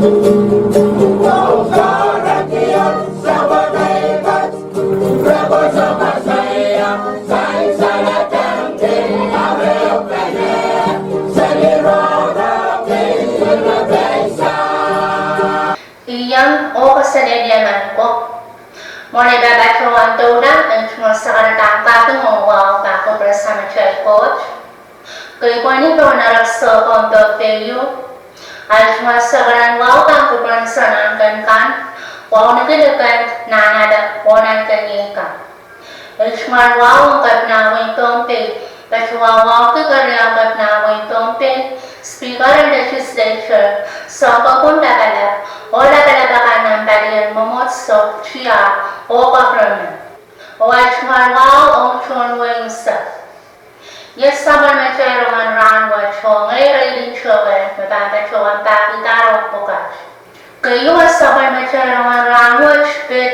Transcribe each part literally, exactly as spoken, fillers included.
Ien oh kaselehlie mehn ko. Mwohn ei pahpa tohn doula, ei tungoal sakaradahn kaping oh wahu pahn kupwuren Samatail Koht. Kei pwehni pohn erek sohpon Pohnpei ieu. Ei tungoal sakaradahn wahu pahn kupwuren Sounkomour kan, wauneki lipend, nahnalek oh nahnken ieikan. Ei tungoal wahu ong Kepina wehin Pohnpei, patohwan wauneki keriaun Kepina wehin Pohnpei, Speaker en Legislature, Sounkopwung Lapalap, oh lapalap akan nan palien mwomwohdiso, tiahk, oh government. Oh ei tungoal wahu ong tohn wehi unsek. Iet sapwellimatail rongen rahn wet oh ngehi Reilin Towehn me pahn patohwan pahkihda rongen pwukat. Keieu sapwellimatail rongen rahn wet pid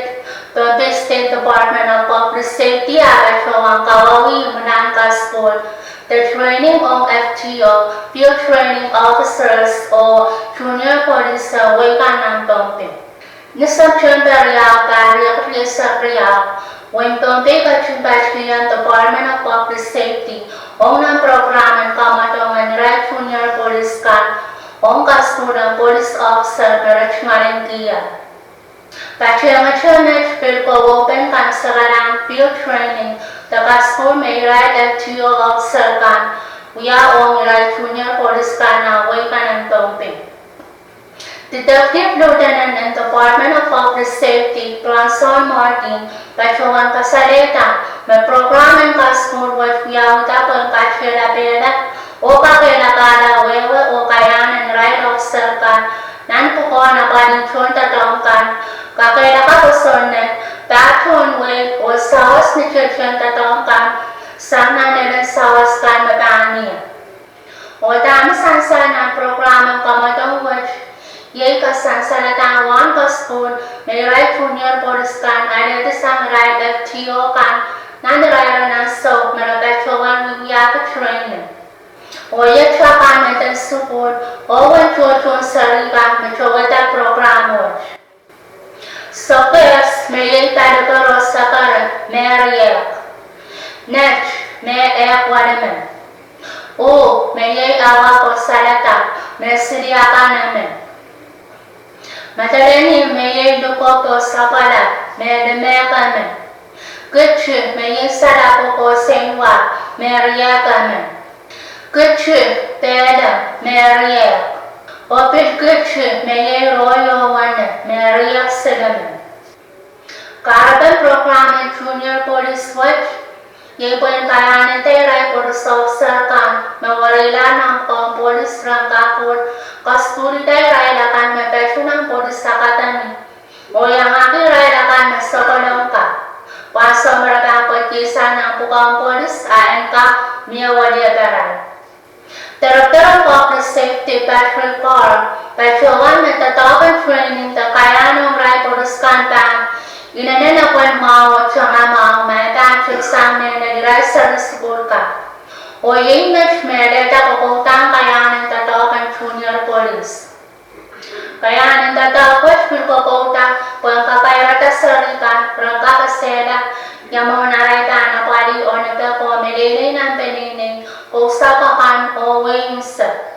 Pohnpei State Department of Public Safety ah patohwan kawauwih imwilahn kasukuhl de training ong F T O, Field Training Officers oh junior police wehi kan nan Pohnpei. Ni September riau, pahr riekid rieisek riau, wehin Pohnpei ketin patikihong Department of Public Safety ong nan program en kamwadong en irail junior police kan ong kasukuhl en police officer me re tungoal en kihong. Patehngete met pil kowe open kan sakaradahn field training de kasukuhl me irail F T O officer kan wia ong irail junior police kan nan wehi kan en Pohnpei. Detective Lieutenant en Department of Public Safety, Bronson Martin, patohwan kasalehda me program en kasukuhl wet wiawihda pwehn kakehlakahla oh kakehlakahla wehwe oh kaiahn en irail officer kan nan pwukoahn apwalih tohndoadoahk kan, kakehlaka kosonned, pahtohn wehi oh sawas ni tehtehn doadoahk kan sang nan elen sawas kan me pahn ie. Oh dahme sansal nan program en kamwadong wet, iei kasansalda wahn kasukuhl me irail junior police kan alehdi sang irail F T O kan nan irail ansou me re patohwan wiwiahki training. Oh iet akan me eden sukuhl oh uwen tohtohn seri kan me towehda program wet. Sokehs me iei paliker oh sekeren me riehk. Net me ehk wenihmw. Uh me iei awa oh salada me siliakanimw. Mataleni me iei luko oh sapwala me limehkimw. Kiti me iei salako oh seinwa me riehkimw. Kiti, pehle, me riehk. Oh pil kiti me iei rohio wene me riehk silimw. Kahrepen program en junior police wet iei pwehn kaiahnehda irail police officer kan me wereilahr nan pwukoahn police ren kak kasukuhlda irail akan me patohwan police academy oh iangahki irail akan me sokolong ka pwahn sohte me re pahn pweidisang nan pwukoahn police a en kak mie weliepe irail. Director of Public Safety Patrick Carr patohwan me doadoahk en training de kaiahn ong irail police kan pahn inenen epwel mwahu oh tengah mwahu ma e pahn tiksang mehn irail seri sukuhl kan. Oh iei met me lelda kokouda kaiahn en doadoahk en junior police. Kaiahn en doadoahk wet pil kokouda pwehn kakairada seri kan ren kak esehla ia mwomwen arail pahn apwalih onopek oh meleilei nan peneinei, kousapw akan oh wehi unsek.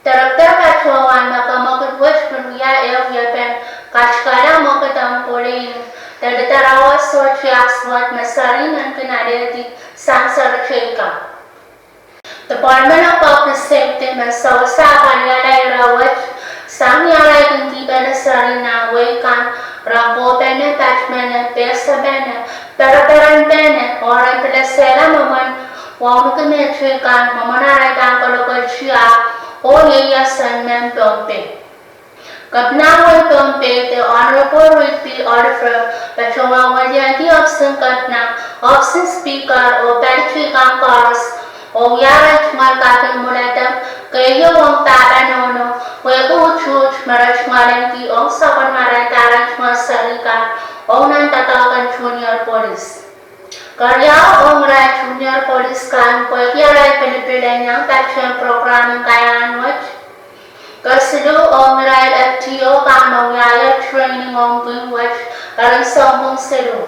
Director patohwan me kamwekid wet pil wia ehu iepen katikala mwekid en pwulehng de lidarwa soh tiahk suwed me seri men kin alehdi sang seri teikan. Department of Public Safety men sewese apwalihala ire wet sang ni arail kin dihpene seri nan wehi kan ren kohpene, patpene, pehsepene, pereperenpene oh ren pil esehla mwomwen wauneki mehteikan mwomwen arail pahn kolokol tiahk oh ieias en mehn Pohnpei. Kepina wehin Pohnpei, the Honorable Reed P. Oliver, patohwan weliandi ohpis en kepina, ohpis en Speaker oh pali teikan koaros oh wia arail tungoal kaping mwuledek keieu ong pahpa nohno pwehki utuht me re tungoal ahneki ong sapwellimarail pahrail tungoal seri kan ong nan doadoahk en junior police. Keriau, ong irail junior police kan pwehki arail pilipil en iang patehng program en kaiahn wet. Kesiluh, ong irail Selu.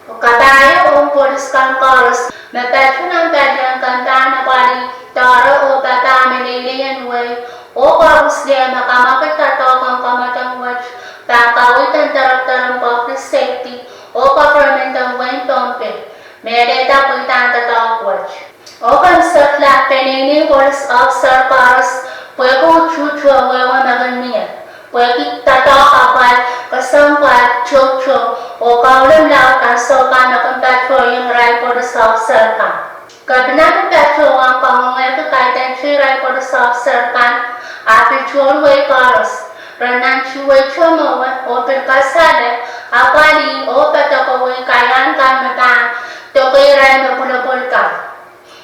Kapahieu ong police kan koaros me patohwan pahn pahn apwalih doadoahk oh papah me leilei en wehi, oh koaros lih me kamwakid doadoahk ong kamwadong wet pahn kaweid en Director of Public Safety oh Government en wehin Pohnpei me lelehda pweidahn doadoahk wet. Oh komw sehse peneinei police officer koaros pwehki utuhtuh wehwe me kin mie, pwehki doadoahk apwal, kesempwal, toutou, oh kaulim laud ansou kan me kin patohieng irail police officer kan. Kepina kin patohwan kangoangehki kaidehn irail police officer kan, ahpw tohn wehi koaros, ren nan tuhwei tohn mwowe, oh pil kasale, apwalih oh padokehwei kaiahn kan me pahn doke irail me pwulopwul kan.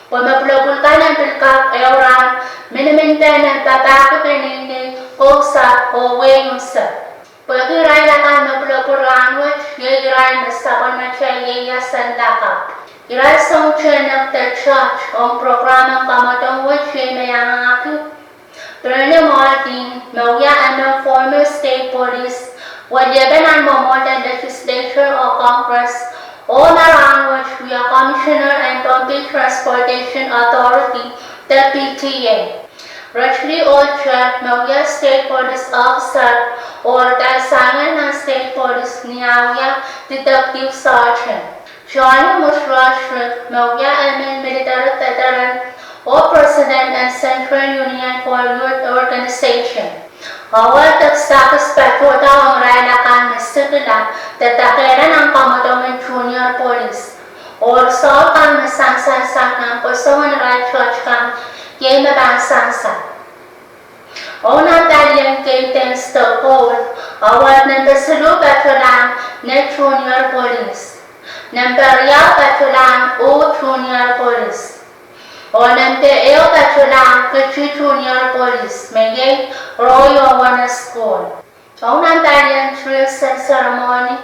Pwe me pwulopwul kan en pil kak ehu rahn miniminpen en papahki peneinei, kousoan, oh wehi unsek. Pwehki irail akan me pwulopwul rahnwet iei irail me sapwellimatail ieias en lakapw. Irail soun tenek de judge ong program en kamwadong wet iei me iangahki Bernard Martin, me wia emen former state police, weliepen nan mwomwohd en legislature oh Congress, oh me rahnwet wia commissioner en Pohnpei Transportation Authority, de P T A. Rotary Olter, me wia state police officer, oh retired nan state police ni ah wia detective sergeant. Johnny Mush Rodrick, me wia emen military veteran oh president en Central Union for Youth Organization. Award of Service patohda ong irail akan me sikila de dakehla nan kamwadong en junior police, oh risol kan me sansal sang nan kosong en irail judge kan iei me pahn sansal. Oh nan palien Kate Dennis Cole, award nempe siluh patohlahng nein junior police, nempe riau patohlahng uh junior police, oh nempe ehu patohlahng keti junior police, me iei Roy Owen School. Oh nan palien dress ceremony,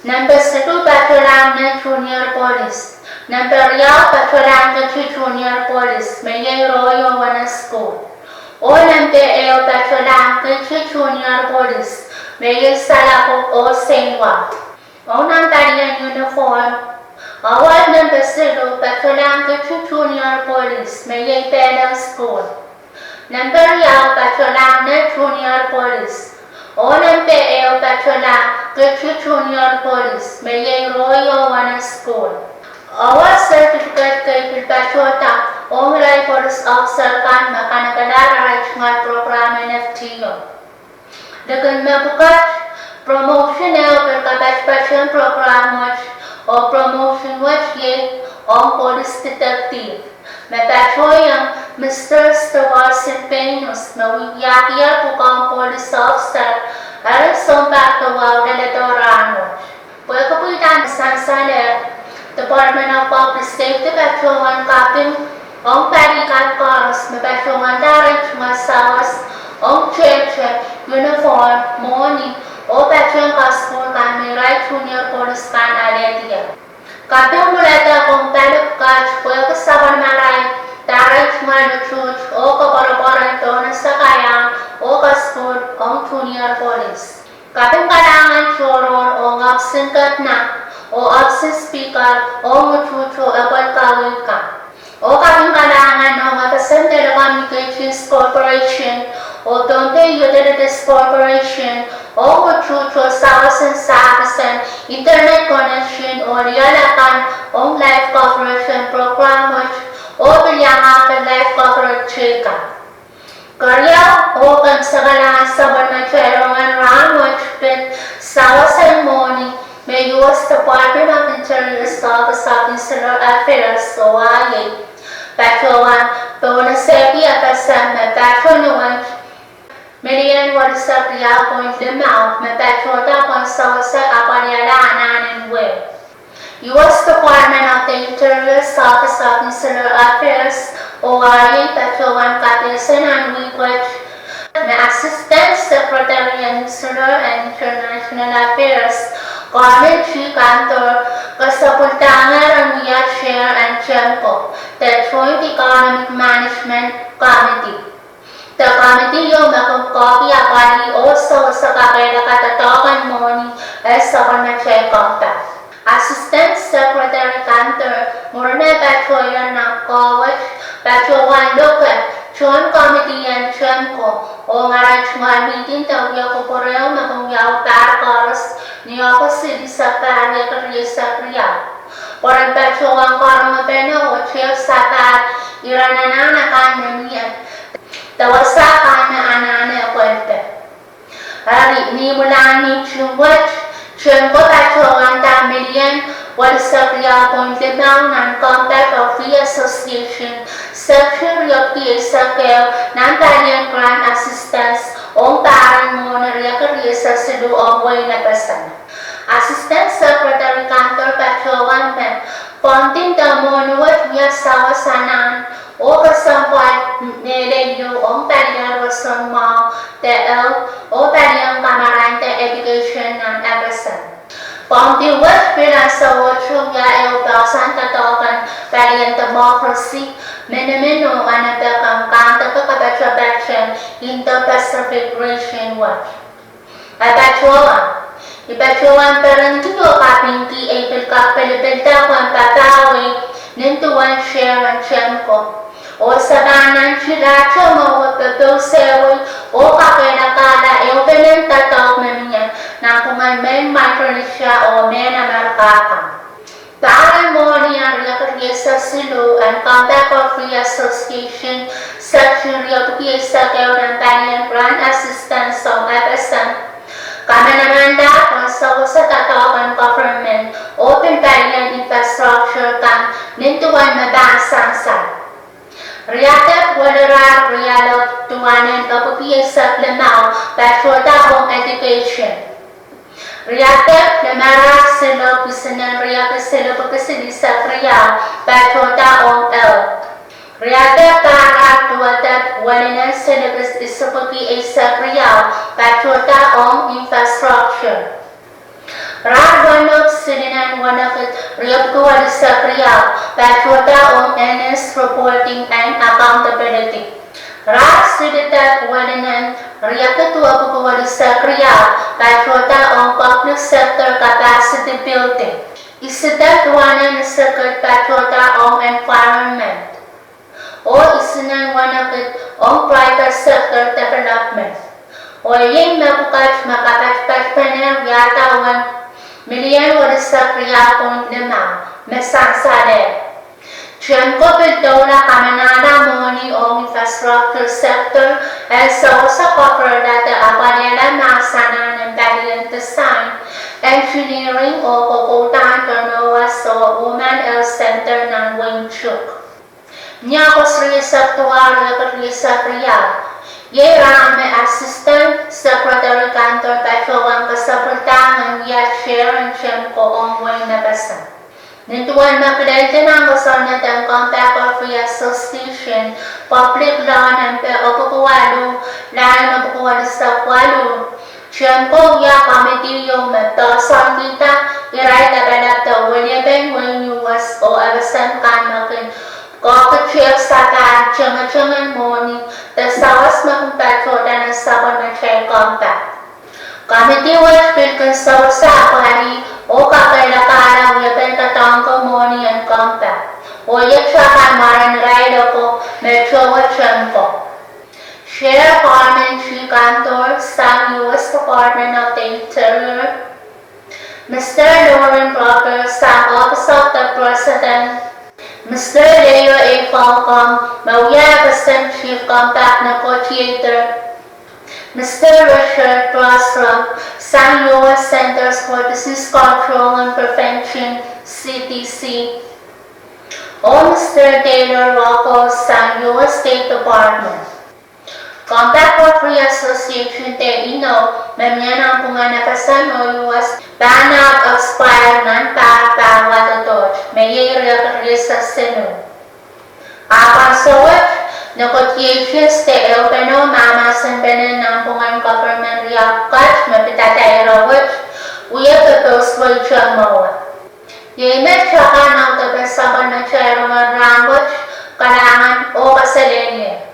nempe siluh patohlahng nein junior police, nempe riau patohlahng keti junior police, me iei Roy Owen School, oh nempe ehu patohlahng keti junior police, me iei Salako Oseinwa. Oh nan palien uniform, award nempe siluh patohlahng keti junior police, me iei Peleng School, nempe riau patohlahng nein junior police, oh nempe ehu patohlahng keti junior police, me iei Roy Owen School. Award certificate kei pil patohda ong irail police officer kan me kanekelahr arail tungoal program en F T O. Likin mepwukat, promotion ehu pil kapatpatohng program wet, oh promotion wet iei ong police detective, me patohieng Mister Stewart Silvanus, me wiahier pwukoa police officer, eri sounpar kawauwih leledo rahnwet. Pwehki pweidahn sansal, Department of Public Safety patohwan kaping ong pali kan koaros me patohwanda arail tungoal sawas ong tehte, uniform, mwohni, oh patehng kasukuhl kan me irail junior police kan alehdi. Kaping pil wadek ong pali pwukat pwehki sapwellimarail de arail tungoal utuht oh koapworopwor en pohnese kaiahn oh kasukuhl ong junior police. Kaping kalahngan tohrohr ong ohpis en kepina oh ohpis en speaker ong utuhto ekwel kaweid kan. Oh kaping kalahngan ong FSM Telecommunications Corporation oh Pohnpei Utilities Corporation ong utuhto sawas en service en internet connection oh lioal akan ong live coverage en program wet oh pil iangahki live coverage teikan. Keriau oh komw sekala sapwellimatail rongen rahnwet pid sawas en mwohni me U S Department of Interior's Office of Insular Affairs, O I A, patohwan pohnese FSM me patohwan wet million welisek riau point limau me patohda pwehn sewese apwalihala anahn en wehi. U S Department of the Interior's Office of Insular Affairs, O I A, patohwan kapehse nan wihk wet me Assistant Secretary en Insular and International Affairs, Carmen G. Cantor, kesepwildahngehr en wia chair en JEMCO, de Joint Economic Management Committee. De committee ieu me kin kohki apwalih oh sewese kakehlaka doadoahk en mwohni en sapwellimatail compact. Assistant Secretary Cantor, mwurin eh patohier nan kowe, patohwan lokaia tohn komidi en TEMCO, oh ngarail tungoal mihting de wia kupwure me kin wiawi pahr koaros ni Ohkos silihsek pahr riekid rieisek riau. Pwe ren patohwan karonge pene oh tehk sapahl iren anahn akan me mie, de wasa akan me anahne pwelpe. Eri ni imwilahn mihting wet, TEMCO patohwanda million welisek riau point limau nan Compact of Free Association, section riepwiki eisek ehu nan palien grant assistance ong pahr en mwohni riekid rieisek siluh ong wehin FSM. Assistant Secretary Cantor patohwan me funding de mwohni wet wia sawas anahn oh kesempwal mehlel ieu ong palien roson mwahu de health oh palien kamarain de education nan FSM. Funding wet pil ansou wet wia ehu poahsoan doadoahk en palien democracy, minimin oh ahnepek en kandeke kapatapat en Indo-Pacific region wet. E patohwan, I patohwan perenki oh kapingki ei pil kak pilipilda pwehn papah wehi nin duwen chair en TEMCO, oh se pahn nantihada mwowe popousehwei oh kakehlakahla ehupenen doadoahk me mie nanpwungen mehn Micronesia oh mehn Amerika kan. Pahr en mwohni en riekid rieisek siluh en Compact of Free Association, section riepwiki eisek ehu nan palien grant assistance ong FSM, kamanamanlahn sewese doadoahk en government oh pil palien infrastructure kan nin duwen me pahn sansal. Riadek welirahr rialopw duwen en epwiki eisek limau patohda ong education. Riadek limarahr silopw isinen riekid silipwiki silihsek riau patohda ong health. Riadek pahr rahr duwedek weninen silipwiki isipwiki eisek riau patohda ong infrastructure. Rahr wenepwiki silinen wenekid riepwiki welisek riau patohda ong honest reporting and accountability. Rahr silihda weninen riekid duwepwiki welisek riau patohda ong public sector capacity building. Isidek duwen en isikid patohda ong environment. Oh isinen wenekid ong private sector development. Oh iei mepwukat me kapatpatpene wiahda uwen million welisek riau point limau me sansalehr. TEMCO pil doula kamanahla mwohni ong infrastructure sector en sewese copyrightlahte apwalihla mahsen en palien design, engineering oh kokoudahn Tonowas oh Women Health Center nan wehin Chuuk. Ni Ohkos rieisek duwau, riekid rieisek riau, iei rahn me Assistant Secretary Cantor patohwan kesepwilda ngehn wia chair en TEMCO ong wehin FSM. Nin duwen me kileldi nan kosonned en Compact of Free Association, public law nempe epwiki waluh, lain epwiki welisek waluh, TEMCO wia komidi ieu me poahsoankihda irail lapalap de weliepen wehin US oh FSM kan me kin kohkihdi sapahl tengeteng en mwohni de sawas me kin patohda nan sapwellimatail compact. Komidi wet pil kin sewese apwalih oh kakehlakahla wiepen doadoahngki mwohni en compact, oh iet akan mwaren irail oko me towe TEMCO: Chair Harmon G. Cantor, sang US Department of the Interior; Mister Loren Roberts, sang Office of the President; Mister Leo A. Falcom, me wia FSM Chief Compact Negotiator; Mister Richard Brostrom, sang US Centers for Disease Control and Prevention, CDC; oh Mister Taylor Rocco, sang US State Department. Compact of Free Association de inou me mie nanpwungen FSM oh US pahn ahpw expire nan pahr pahr wadodoht, me iei riekid rieisek siluh. Ahpw ansou wet, negotiations de ehupene mahmahsenpene nanpwungen government riau kat me pidada ire wet wie popousewei mwowe. Iei met akan audepen sapwellimatail rongen rahn wet. Kalahngan oh kaselehlie.